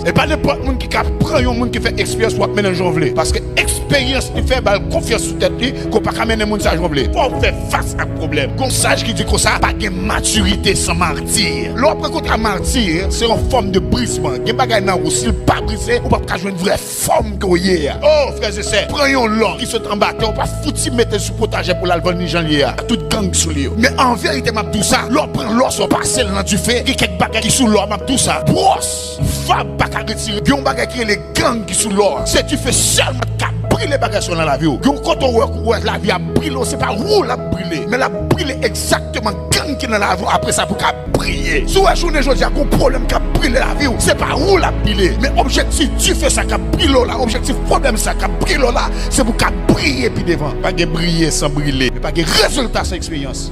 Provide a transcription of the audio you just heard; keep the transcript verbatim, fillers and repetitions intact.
E pa nenpòt moun ki ka pran yon moun ki fè eksperyans w ap mennen l jan w vle. Paske eksperyans li fè ba l konfyans sou tèt li ke w pa ka mennen moun sa jan w vle. Fò w fè fas ak pwoblèm. Gon saj ki di konsa, pa gen matirite san mati. Lè w ap rankontre a mati, se yon fòm de brizman. Gen bagay nan ou, si l pa brize, ou p ap ka jwenn vrè fòm ke w ye a. Oh, frè e sè, pran yon lò ki sot anba tè, ou pa fouti mete l sou potajè pou l al vann li jan l ye a. Tout gang sou li yo. Men an verite, m ap di w sa, lè w pran lò sa, w pase l nan dife, gen kèk bagay ki sou lò, m ap di w sa. Bwòs, fab pa ka retire. Gen yon bagay ki rele gang ki sou lò a. Se dife sèlman k ka brile bagay sa yo nan lavi w. Gen yon kote w wè, w wè lavi a brile w, se pa ou l ap brile, men l ap brile egzakteman gang ki nan lavi w. Apre sa, pou w ka briye. Si w wè jounen jodi a, gon pwoblèm k ap brile lavi w, se pa ou l ap brile, men objektif dife sa k ap brile w la, objektif pwoblèm sa k ap brile w la, se pou w ka briye pi devan. Pa gen briye san brile, men pa gen rezilta san eksperyans.